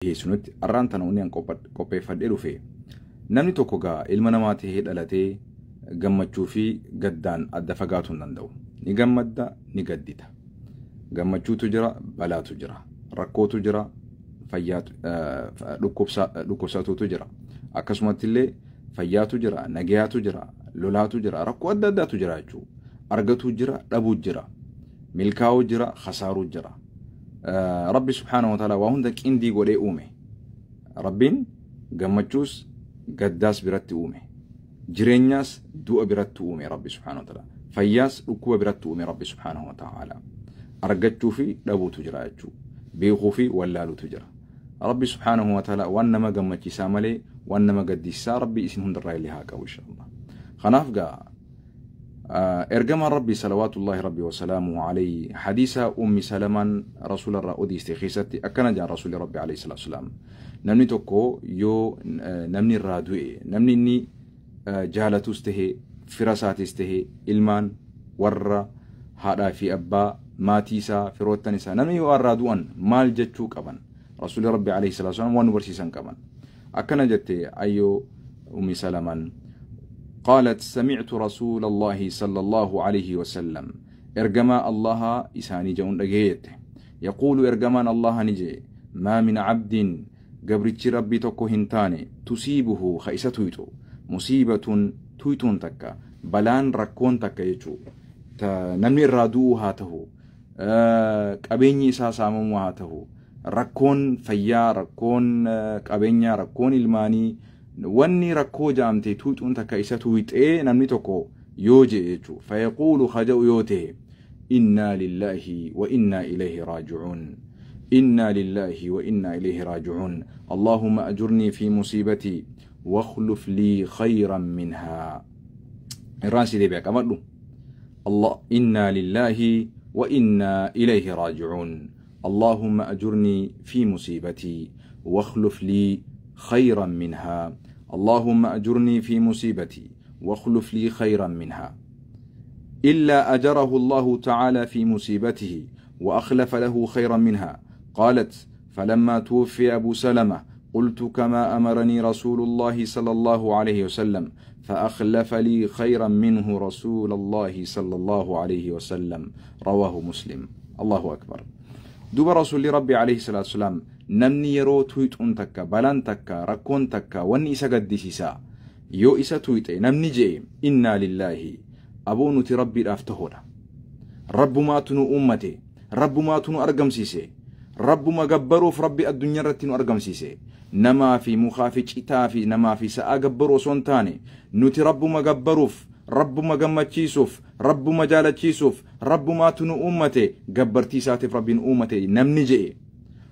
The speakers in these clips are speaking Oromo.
Dhiyeessinutti arraan tana onni an qopheeffadhee dhufe, namni tokko gaa ilma namaa tahee dhalatee gammachuu fi gaddaan adda fagaatuu hin danda'u. Ni gammadda, ni gaddita. Gammachuutu jira, balaatu jira. Rakkootu jira, fayyaatu dhukkubsatuutu jira. Akkasumatti illee fayyaatu jira, nagayaatu jira, lolaatu jira, rakkoo adda addaatu jira jechuudha. Argatuu jira, dhabuu jira. Milkaa'uu jira, khasaaruu jira. Rabbi subhaanahu wa ta'ala waa hunda qindii godhee uume. Rabbiin gammachuus gaddaas biratti uume. Jireenyaas du'a biratti uume Rabbi subhaanahu wa ta'ala. Fayyaas dhukkuba biratti uume Rabbi subhaanahu wa ta'ala. Argachuu fi dhabuutu jira jechuudha. Beekuu fi wallaaluutu jira. Rabbi subhaanahu wa ta'ala waan nama gammachiisaa malee waan nama gaddisiisaa Rabbi isin hundarraa illee haa qabu inshallah. Kanaaf gaa ergamaan Rabbii salawaatullaahi Rabbii wasalaamuhu alayhi hadiisa Ummi Salamaan Rasuularraa odeessite keessatti akkana jedhan Rasuulli Rabbii alayhi salaatu wasalaam: namni tokko yoo namni irraa du'e, namni inni jaalatus tahe, fira isaatis tahe, ilmaan warra haadhaa fi abbaa, maatii isaa, firoottan isaa, namni yoo irraa du'an maal jechuu qaban? Rasuulli Rabbii alayhi salaatu wasalaam waan nu barsiisan qaban. Akkana jette ayyoo Ummi Salamaan: قالت سمعت رسول الله صلى الله عليه وسلم، إرجما الله إساني جون دقيت، يقول إرجمان الله نجي: ما من عبد، قبرتش ربي تكو هنتاني، تصيبه خيسة مصيبة، تويتون تكا بلان ركون تكا يجو، نمني الرادو هاته، qabeenyi isaa saamamuu haa ta'u, rakkoon fayyaa, rakkoon qabeenyaa, rakkoon ilmaanii, wanni rakkoo jaamte tuuxuun takka isa tuuxee namni tokko yoo je'e jechuudha. فيقول khaja'u yoo ta'e: إنا لله وإنا إليه راجعون، إنا لله وإنا إليه راجعون، اللهم أجرني في مصيبتي واخلف لي خيرا منها. Irraan si deebi'a, qabadhu. الله إنا لله وإنا إليه راجعون، اللهم أجرني في مصيبتي واخلف لي خيرا منها، اللهم أجرني في مصيبتي واخلف لي خيرا منها، إلا أجره الله تعالى في مصيبته وأخلف له خيرا منها. قالت: فلما توفي أبو سلمة قلت كما أمرني رسول الله صلى الله عليه وسلم، فأخلف لي خيرا منه رسول الله صلى الله عليه وسلم. رواه مسلم. الله أكبر. دوب رسول ربي عليه الصلاة والسلام namni yeroo tuyxuun takka, balaan takka, rakkoon takka, wanni isa gaddisiisaa yoo isa tuyxe, namni je'e: إنا لله, aboo nuti Rabbiidhaaf tahoodha, Rabbumaatu nu uummate, Rabbumaatu nu argamsiise, Rabbuma gabbaruuf Rabbi addunyaa irratti nu argamsiise, namaa fi mukaa fi citaa fi namaa fi sa'aa gabbaruu osoo hin taane, nuti Rabbuma gabbaruuf, Rabbuma gammachiisuuf, Rabbuma jaalachiisuuf, Rabbumaatu nu uummate, gabbartii isaatiif Rabbiin uummate namni je'e,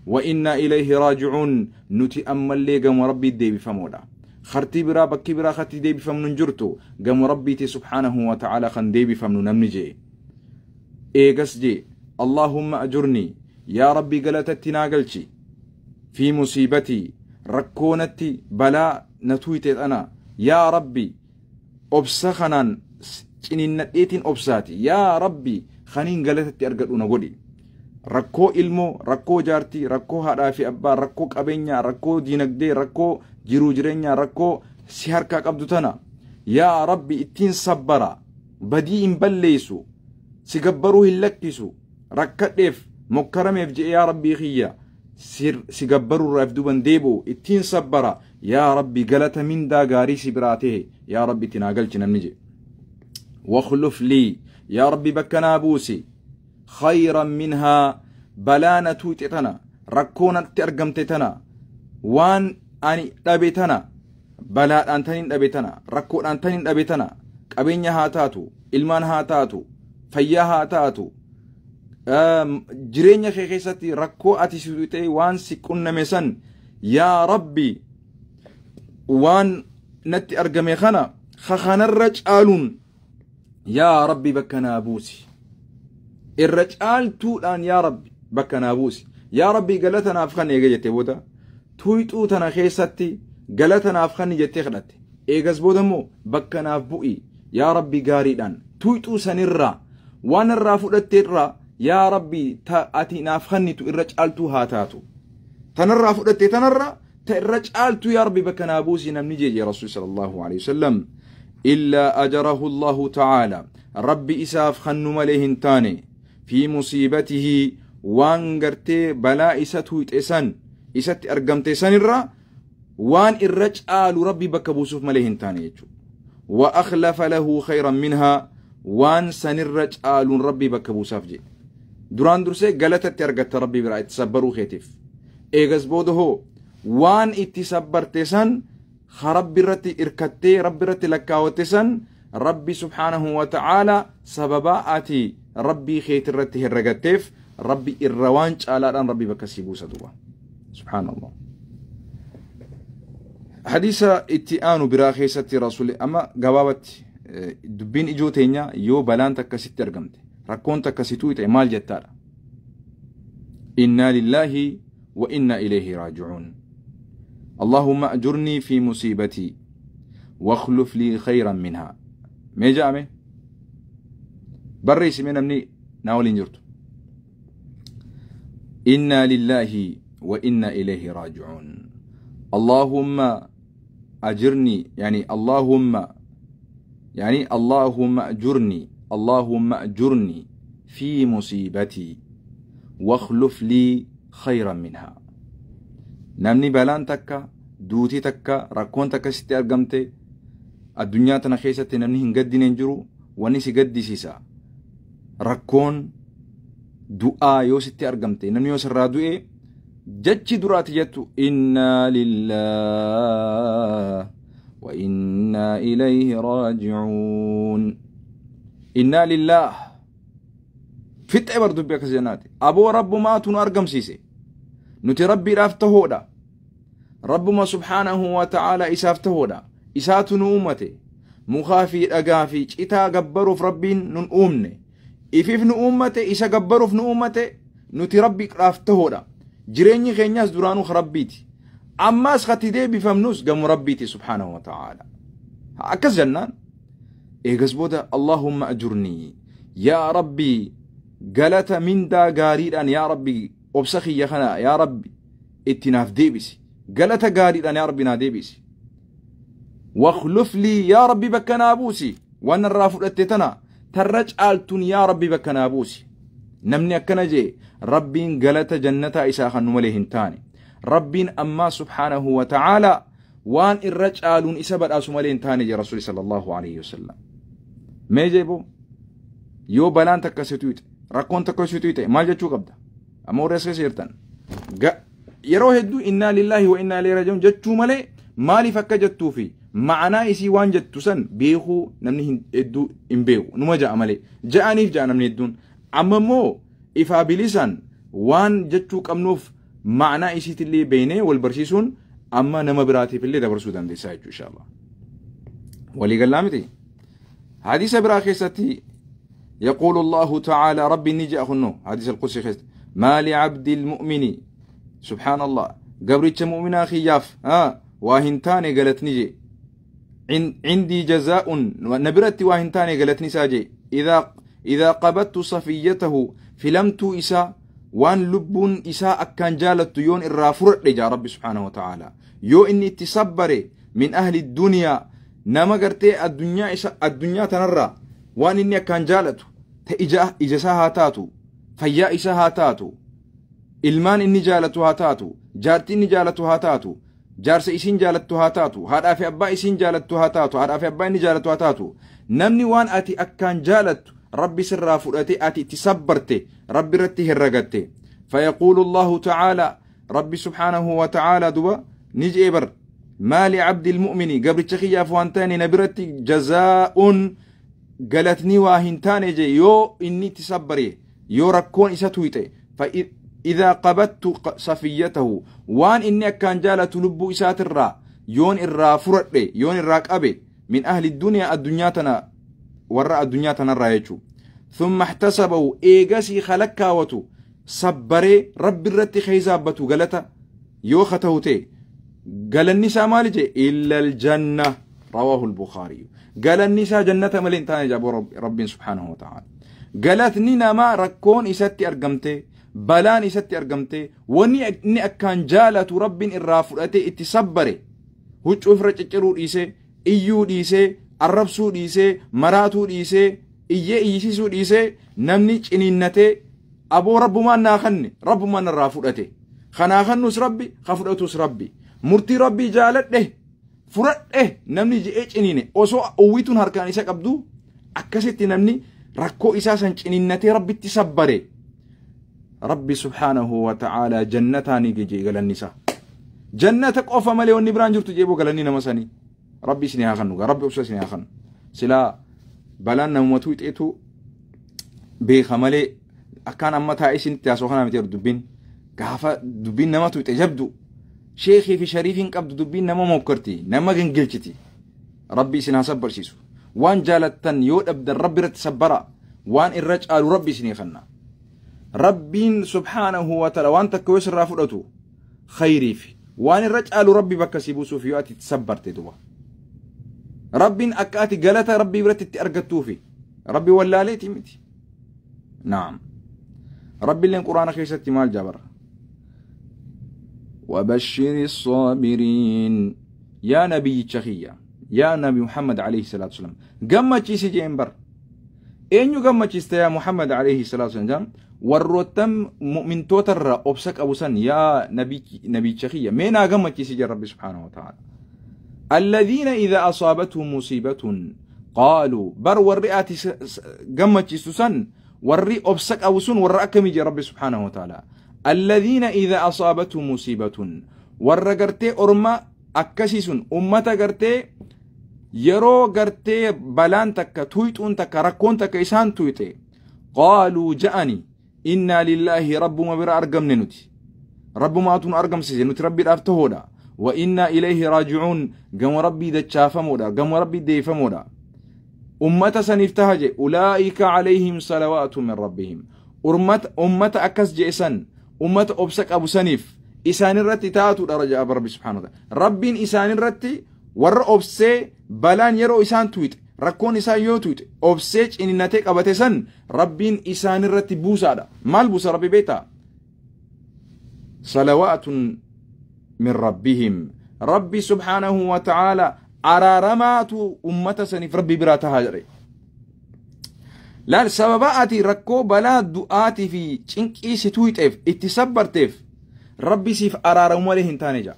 وإنا إليه راجعون, nuti ammallee gama Rabbii deebifamoodha. Khartii biraa, bakki biraa katti deebifamnu hin jirtu, gama Rabbiiti subhaanahu wa ta'ala kan deebifamnu namni je'e. Eegas jee: اللهم أجرني, yaa Rabbii galatatti naa galchi, في مصيبتي, rakkoonatti balaa na tuyte tana, yaa Rabbi obsa kanaan ciniinnadheetiin obsaati, yaa Rabbi kaniin galatatti argadhu na godhi. Rakkoo ilmoo, rakkoo jaartii, rakkoo haadhaa fi abbaa, rakkoo qabeenyaa, rakkoo diinagdee, rakkoo jiruu jireenyaa, rakkoo si harkaa qabdu tana, yaa Rabbi ittiin sabbara, badii hin balleessu, si gabbaruu hin lakkisu, rakkadheef mokkarameef je'e yaa Rabbii kiyya si gabbaruurraaf duban deebi'u, ittiin sabbara, yaa Rabbi galata mindaa gaarii si biraa ta'e yaa Rabbi itti naa galchi namni jedhe, واخلف لي, yaa Rabbi bakka naa buusi, خيرا منها, balaana tuuxe tana, rakkoo natti argamte tana, waan ani dhabe tana, balaadhaan tanin dhabe tana, rakkoodhaan tanin dhabe tana, qabeenya haa taatu, ilmaan haa taatu, fayyaa haa taatu, jireenya kee keessatti rakkoo ati si tuuxe, waan si qunname san, yaa Rabbi waan natti argame kana kanarra caaluun yaa Rabbi bakka naa buusi, irra caaltuudhaan yaa Rabbi bakka naa buusi, yaa Rabbi galata naaf kan eega jette booda, tuyxuu tana keessatti galata naaf kan jettee kadhatte, eegas booda immoo bakka naaf bu'i yaa Rabbi gaariidhaan, tuyxuu sanirraa waan irraa fudhatte irraa, yaa Rabbi ta ati naaf kannitu irra caaltuu haa taatu. Tanarraa fudhatte tanarraa ta irra caaltu yaa Rabbi bakka naa buusi namni jee Rasuul sallallahu alaihi wasallam. Illaa ajarahu Allahu ta'ala Rabbi isaaf kannu malee hin taane fi musiibatihi waan gartee balaa isa tuuxe san isatti argamte sanirraa waan irra caalu Rabbi bakka buusuuf malee hin taane jechuudha. Wa akhlafa lahu khayran minhaa waan sanirra caaluun Rabbi bakka buusaaf jedhe. Duraan dursee galatatti argatta Rabbi biraa itti sabbaruu keetiif. Eegas booda hoo waan itti sabbarte san Rabbi irratti irkattee Rabbi irratti lakkaawwatte san Rabbi subhaanahu wa ta'aala sababaa ati Rabbii keetirratti herregatteef Rabbi irra waan caalaadhaan Rabbi bakka sii buusa duuba. Subhaanallah. Hadiisa itti aanu biraa keessatti Rasuulli amma gabaabatti dubbiin ijoo teenya yoo balaan takka sitti argamte rakkoon takka si tuqxe maal jettaadha. Innaa lillaahi wa innaa ilayhi raaji'uun. Allahumma ajurnii fi musiibatii wakhluf lii khayran minhaa. Mee ja'ame? Barreessi mee namni naa waliin jirtu. Innaa lillaahi wa innaa ilayhi raaji'uun. Allahumma ajirnii yani Allahumma يعني اللهم أجرني اللهم أجرني في مصيبتي واخلف لي خيرا منها. نمني بلان تكا دوتي تكا ركون تكا ستي أرقمتي الدنيا تنخيستي نمني هنقدي ننجرو ونسي قدي سيسا ركون دعاء يو ستي أرقمتي نمني يوسر رادوئي جتشي دراتي جتو إنا لله وإنا إليه راجعون. إنا لله فت عبر دبيك زيناتي أبو رب ما تنارقم سيسي نتي ربي رافته رب ما سبحانه وتعالى إسافته إسات نؤمتي مخافي أقافي إتا قبروا في ربي نؤمني إفيف نؤمتي إسا قبروا في نؤمتي نتي ربي رافته جريني خينياس درانو خربيتي أما سختي دي بفمنوس قام ربيتي سبحانه وتعالى أكز جنان إيقز بودا اللهم أجرني يا ربي قالت من دا قاريدان يا ربي أبسخي يا خنا يا ربي اتناف ديبسي قالت قاريدان يا ربي ناديبسي واخلف لي يا ربي بكنا أبوسي وانا الرافل اتتنا ترج آلتون يا ربي بكنا أبوسي نمني أكنجي ربي قالت جنة إساخا نمليهن تاني ربين أما سبحانه وتعالى وان الرجالون إسبت أسمالين تاني يا رسول صلى الله عليه وسلم. ما جيبو يو بلان تكستويت ركون تكستويت ما جتشو قبدا أما ورسك سيرتن يروه هدو إنا لله وإنا إليه راجعون جتشو مالي مالي فك جتو في معنا إسي وان جتو سن بيخو نمني هدو إن بيخو نما جاء مالي جاءني جاء نمني هدون أما مو إفابليسان وان جتشو كمنوف معنى إسيت اللي بينه والبرسيسون أما نما براتي في اللي دبرسو دان دي سايجو إن شاء الله. ولي قال لامتي حديث براخيستي يقول الله تعالى ربي نجي أخنو حديث القدسي خيست ما لعبد المؤمن سبحان الله قبرتش مؤمنا خياف واهنتاني قالت نجي عندي جزاء نبرتي واهنتاني قالت نساجي إذا قبضت صفيته فلمت إسا وان لبون إساء كان جالت يون الرافر لجا ربي سبحانه وتعالى يو إني تصبري من أهل الدنيا نما قرتي الدنيا إساء الدنيا تنرى وان إني كان جالت تإجا إجساها تاتو فيا إساها تاتو إلمان إني جالتها تاتو جارتي إني جالتها تاتو جارس إسين جالتها تاتو هاد أفي أبا إسين جالتها تاتو هاد أفي أبا إني جالتها تاتو نمني وان أتي أكان جالت ربي سر فرأتي أتي تسبرتي ربي رتي هرقتي فيقول الله تعالى ربي سبحانه وتعالى دبا نجي بر ما لعبد المؤمن قبل تخيا فوانتاني نبرتي جزاء قالتني واهنتاني جي يو إني تسبري يو ركون إساتويتي فإذا قبضت صفيته وان إني كان جالة لبو إسات الرا يون الرا فرأتي يون الراك أبي من أهل الدنيا الدنيا تنا ورا الدنيا تنرايچو ثم احتسبوا ايغسي خلكاوتو صبري رب الرت خيزابتو غلطه يو ختوتي قال النساء مالجي الا الجنه رواه البخاري قال النساء جنة ملين تاني جابو رب سبحانه وتعالى قالتني نما ركون إساتي أرقمتي Balaan isatti argamte wanni inni akkaan jaalatu Rabbiin irraa fudhate itti sabbare huccuu ofirra cicciruu dhiisee iyyuu dhiisee arrabsuu dhiisee maraatuu dhiisee iyyee iyyisiisuu dhiisee namni ciniinnatee aboo rabbumaan naa kanne rabbumaan irraa fudhate kanaa kannus rabbi ka fudhatus rabbi murtii rabbii jaaladhe fudhadhe namni je'ee ciniine osoo uwwituun harkaan isa qabdu akkasitti namni rakkoo isaa san ciniinnatee rabbitti sabbare rabbi subhaanahu wa ta'aalaa jannataanii gejee galanni isaa jannata qofa malee wanni biraan jirtu jeeboo galanni nama sanii rabbi isin haa kannu rabbi obsa isin haa kannu silaa balaan namumatu ixeetu beeka malee akkaan amma taa'ee isinitti haasoo kana miti dubbiin gaafa dubbiin namatu ixe jabdu sheekii fi shariifiin qabdu dubbiin nama mokkorti nama gingilchiti rabbi isin haa sabbarsiisu waan jaalattan yoo dhabdan rabbi irratti sabbara waan irra caalu rabbi isinii kanna rabbiin subhaanahu wa ta'ala waan takka yoo sirraa fudhatu khayriif waan irra caalu rabbi bakka si buusuuf yoo ati itti sabbarte duba rabbiin akka ati galata rabbii biratti itti argattuufi rabbi wallaaleeti miti naam rabbiilleen quraana keessatti maal jabara وبشر الصابرين يا نبي تشخية يا نبي محمد عليه الصلاة والسلام قمتشيسي جينبر إنيو قمتشيست يا محمد عليه الصلاة والسلام warroottan mu'mintoota irraa obsa qabu san yaa nabicha kiyya mee naa gammachiisi jedha rabbi subhaanahu wa ta'ala alladhiina idhaa asaabathum musiibatun qaaluu bar warri ati gammachiistu san warri obsa qabu sun warra akkamii jedha rabbi subhaanahu wa ta'ala alladhiina idhaa asaabathum musiibatun warra gartee orma akkasii sun ummata gartee yeroo gartee balaan takka tuyxuun takka rakkoon takka isaan tuyxe qaaluu ja'ani إنا لله رب ما برا أرقم نتي رب ما أتون أرقم سيزي نتي ربي الأفتهودا وإنا إليه راجعون قم ربي دا تشافمودا قم ربي ديفمودا أمة سنفتهج أولئك عليهم صلوات من ربهم أمة أكس جيسان أمة أبسك أبو سنيف إسان الرتي تاتو درجة أبو ربي سبحانه وتعالى ربين إسان الرتي ور أبسي بلان يرو إسان تويت rakkoon isaa yoo tuute obsee ciniinnatee qabate san rabbiin isaan irratti buusaadha maal buusa rabbi beektaa salawaatun min rabbihim rabbi subhaanahu wa ta'aala araaramaatu ummata saniif rabbi biraa tahaa jedhe laal sababa ati rakkoo balaa du'aatii fi cinqii si tuuxeef itti sabbarteef rabbi siif araaramu malee hin taane jaa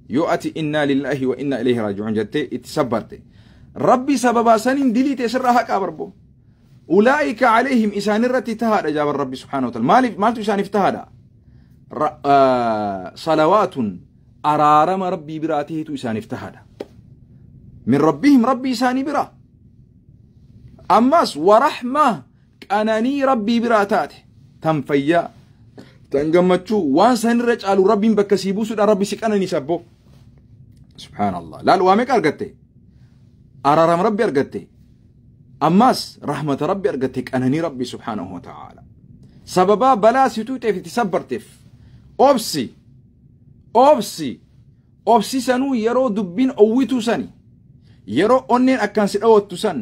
yoo ati innaa lillaahi wa innaa ilayhi raaji'uun jettee itti sabbarte ربي سببا سنين دليت سرها كابربو أولئك عليهم إسان الرتي تهادا جاب الرب سبحانه وتعالى مالتو إسان افتهادا صلوات أرارم ربي براته تو إسان افتهادا من ربهم ربي إساني برا أماس ورحمة كأناني ربي براتاته تنفيا تنقمتشو وان سنرج قالوا ربي بكسيبو سودا ربي سكنني سبو سبحان الله لا الوامك أرقتي أرارم ربي أرقتي أماس رحمة ربي أرقتك أنني ربي سبحانه وتعالى سببا بلا ستوتي في تسبرتف أوبسي أوبسي أوبسي سنو يرو دبين أويتو سني يرو أنين أكان سيدوتو سن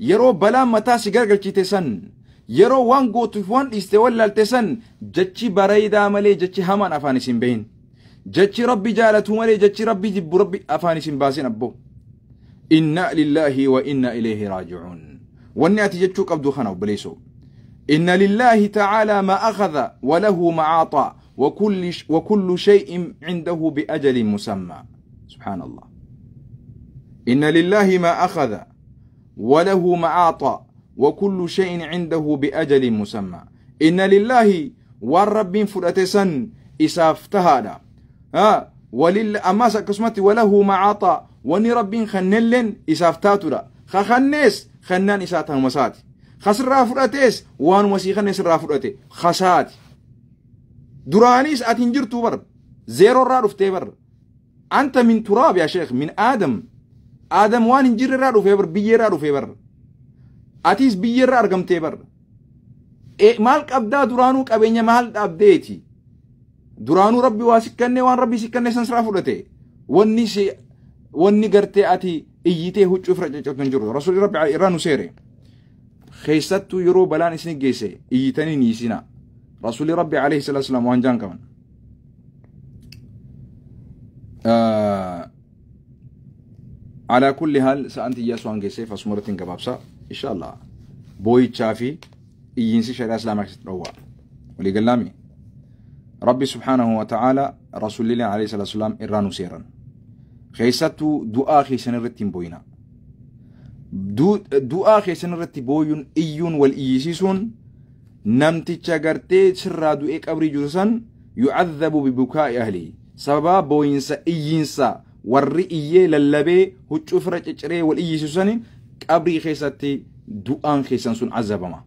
يرو بلا متا سيغرغل سن يرو وان غوتو وان استولالتي سن جتشي بريدا مالي جتشي همان أفاني سنبين جتشي ربي جالتو مالي جتشي ربي جب ربي أفاني سنباسين أبو إنا لله وإنا إليه راجعون والنأتي جتشوك أبدو خنا وبليسو إن لله تعالى ما أخذ وله ما أعطى وكل شيء عنده بأجل مسمى سبحان الله إن لله ما أخذ وله ما أعطى وكل شيء عنده بأجل مسمى إن لله والرب فرأتسن إسافتهادا ولل أما سكسمتي وله ما أعطى وني ربين خنلن إسافتاتورا خخنس خنان إساتها مساتي خسر رافراتيس وان مسيخن سر خسات درانيس أتنجرتو بر زيرو رارفتي بر أنت من تراب يا شيخ من آدم آدم وان انجر رارفي بر بيي رارفي بر أتيس بيي رارقمتي بر إيه مالك أبدا درانو كأبينيا مال أبديتي درانو ربي واسكني وان ربي سكني سنسرافرتي وني wanni gartee ati iyyitee huccuu ofirra caccabtu hin jiru rasuulli rabbi irraa nu seere keessattuu yeroo balaan isin geesse iyyitanii hin hiisinaa Rasuulli Rabbi alayhi salaatu wasalaam waan jaan qaban. Alaa kulli haal sa'aan tiyyaas waan geesseef asumarratti hin gabaabsa. Insha Allah boo'ichaa fi iyyiinsi shari'aa islaamaa keessatti dhowwaa. Walii gallaami. Rabbi subhaanahu wa ta'aala rasuulli alayhi salaatu wasalaam irraa nu seeran. Keessattuu du'aa keessan irratti hin boo'ina. Du'aa keessan irratti booyuun, iyyuun, wal iyyisiisuun namticha gartee sirraa du'ee qabrii jiru san yu'adhabu bibukaa'i ahlihi. Sababaa booyinsa iyyiinsa warri iyyee lallabee huccuu fira cicciree wal iyyisiisu sani qabrii keessatti du'aan keessan sun azabama.